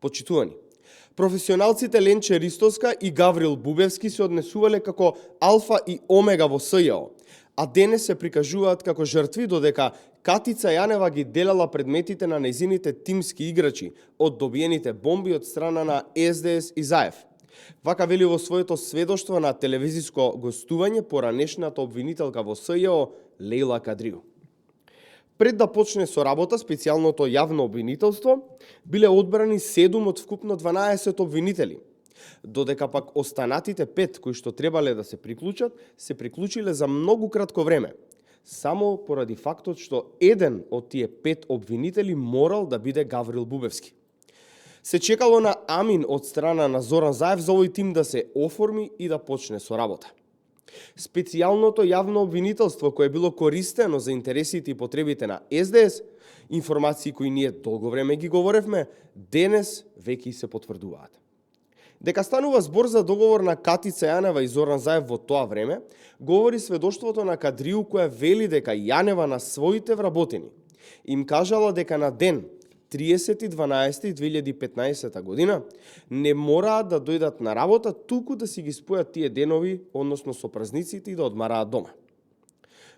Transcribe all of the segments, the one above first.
Почитувани, професионалците Ленче Ристовска и Гаврил Бубевски се однесувале како алфа и омега во СЈО, а денес се прикажуваат како жртви, додека Катица Јанева ги делала предметите на нејзините тимски играчи од добиените бомби од страна на СДС и ЗАЕВ. Вака вели во своето сведоштво на телевизиско гостување поранешната обвинителка во СЈО Лејла Кадриу. Пред да почне со работа специјалното јавно обвинителство, биле одбрани 7 од вкупно 12 обвинители, додека пак останатите 5 кои што требале да се приклучат, се приклучиле за многу кратко време, само поради фактот што еден од тие 5 обвинители морал да биде Гаврил Бубевски. Се чекало на амин од страна на Зоран Заев за овој тим да се оформи и да почне со работа. Специјалното јавно обвинителство кое било користено за интересите и потребите на СДС, информации кои ние долго време ги говоревме, денес веќе се потврдуваат. Дека станува збор за договор на Катица Јанева и Зоран Заев во тоа време, говори сведоштвото на Кадриу која вели дека Јанева на своите вработени им кажала дека на ден 30.12.2015 година не мораат да дојдат на работа, туку да си ги спојат тие денови, односно со празниците и да одмараат дома.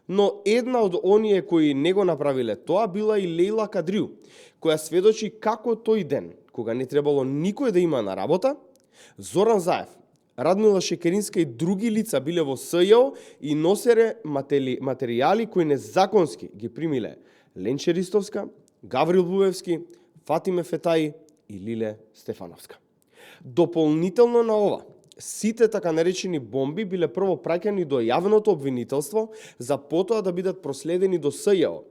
Но една од оние кои не го направиле тоа била и Лејла Кадриу, која сведочи како тој ден, кога не требало никој да има на работа, Зоран Заев, Радмила Шекеринска и други лица биле во СЈО и носеле материјали кои незаконски ги примиле Ленче Ристовска, Гаврил Бубевски, Фатиме Фетаи и Лиле Стефановска. Дополнително на ова, сите така наречени бомби биле прво праќани до јавното обвинителство, за потоа да бидат проследени до СЈО,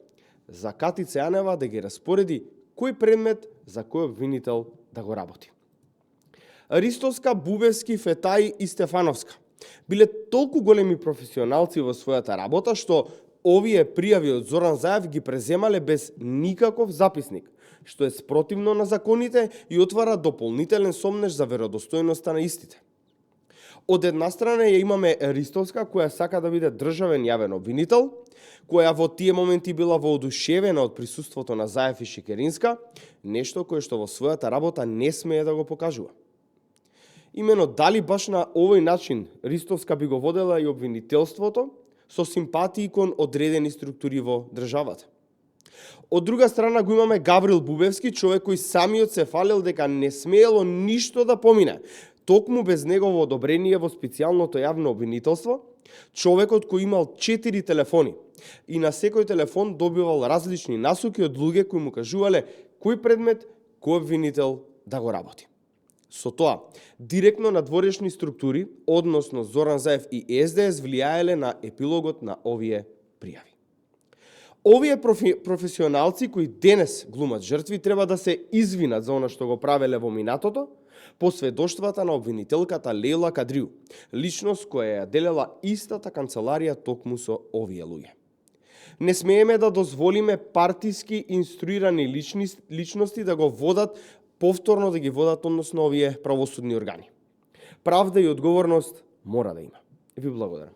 за Катица Јанева да ги распореди кој предмет за кој обвинител да го работи. Ристовска, Бубевски, Фетаи и Стефановска биле толку големи професионалци во својата работа, што овие пријави од Зоран Заев ги преземале без никаков записник, што е спротивно на законите и отвара дополнителен сомнеж за веродостојноста на истите. Од една страна ја имаме Ристовска, која сака да биде државен јавен обвинител, која во тие моменти била воодушевена од присуството на Заев и Шекеринска, нешто кое што во својата работа не смее да го покажува. Имено дали баш на овој начин Ристовска би го водела и обвинителството со симпатии кон одредени структури во државата. Од друга страна го имаме Гаврил Бубевски, човек кој самиот се фалел дека не смеело ништо да помине, токму без негово одобрение во специјалното јавно обвинителство, човекот кој имал 4 телефони и на секој телефон добивал различни насоки од луѓе кои му кажувале кој предмет, кој обвинител да го работи. Со тоа, директно на дворешни структури, односно Зоран Заев и СДС, влијаеле на епилогот на овие пријави. Овие професионалци кои денес глумат жртви треба да се извинат за она што го правеле во минатото, по сведоштвата на обвинителката Лејла Кадриу, личност која ја делела истата канцеларија токму со овие луѓе. Не смееме да дозволиме партиски инструирани личности да го водат повторно да ги водат односно овие правосудни органи. Правда и одговорност мора да има. Ви благодарам.